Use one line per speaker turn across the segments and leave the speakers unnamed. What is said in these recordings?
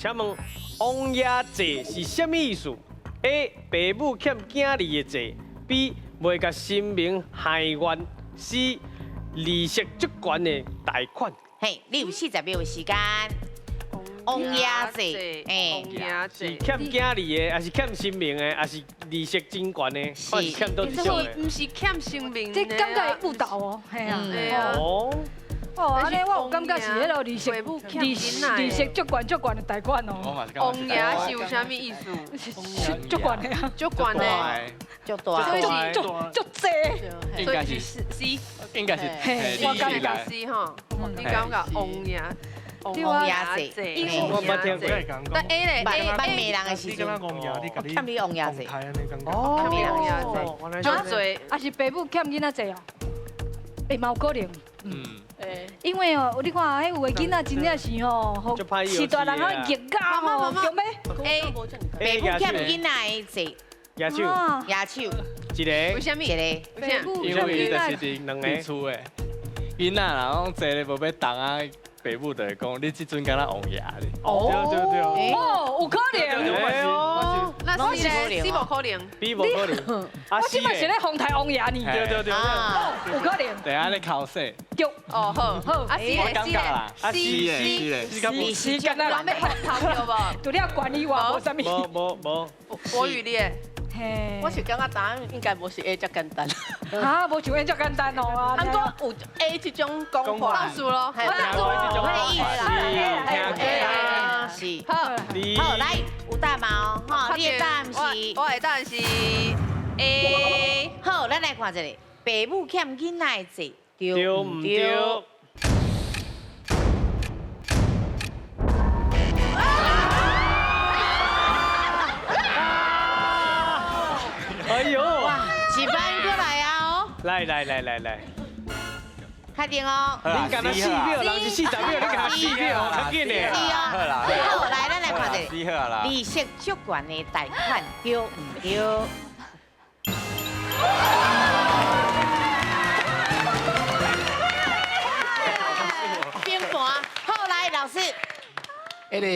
請問王爺債是啥物意思？A. 爸母欠囝兒的債，B. 袂共神明還願，C. 利息足懸的貸款。
嘿，你有40秒的時間。王爺債，哎，
王爺債
是欠囝兒的，還是欠神明的，還是利息真懸的？還是欠佗一種的？
毋是欠神明，
這感覺會誤導哦，嘿啊。
哦。
哦，按呢我有感覺是彼个利息利息利息足懸足懸的貸款哦。
王爺是有啥物意思？
足懸的啊，
足懸的，
足大，
足足濟。
應該是
C，
應該是，
我感覺
C 吼，你感覺王爺？
王爺債，
我捌聽過。
但 A 咧
，A 捌罵人的時陣，欠你王爺債。
哦，
欠你王爺債，足濟。
啊是爸母欠囡仔債哦，欸，嘛有可能。因為哦，你看，彼有的囡仔真正是吼，予飼大人啊逆咬吼，叫咩
？A，爸母欠囡仔的債。
舉手。
舉手。
一個。
為啥物？
一個。
因為伊就是佇
兩個
厝的囡仔啦，講坐咧無欲動啊。爸母就會講，你這陣敢若王爺咧。
哦，對對對。
哦，有可能。
那 C 咧？C 無可能。
B 無可能。
我這擺是咧哄抬王爺呢。
對對對。
哦，有可能。
等下咧考試。
對。
哦，好。好。啊 C 咧？C 咧？
啊 C 咧？C 咧
？C C 敢若
人欲哄頭對無？
除了管理外，無啥物。
無無無。
國語咧。
我是感覺答案應該無是 A 遮簡單。
啊，無像 A 遮簡單哦。
啊，毋過有 A 這種講法。
倒數咯，
我的意思。是。好，好，來，有答案哦，吼，你的答案是？
我的答案是 A。
好，咱來看一下，爸母欠囡仔的債，對
毋對？哎呦！
哇，一班過來啊哦！
來來來來來，
確定哦。
你敢若4秒，人是40秒，你敢若4秒，較緊的。
是哦。好，來，咱來看一下，利息足懸的貸款，對毋對？冰盤，好，來，老師。
彼個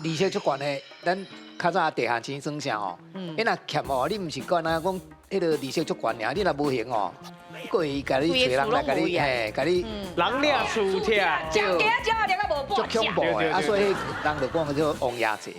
利息足懸的，咱較早地下錢算啥吼？你若欠哦，你毋是干焦講彼个利息足懸爾，你若無還哦，閣會共你揣人來共你嘿，共你
人掠厝拆，
食雞仔食掠甲無半
足恐怖的啊！所以人就講叫做王爺債。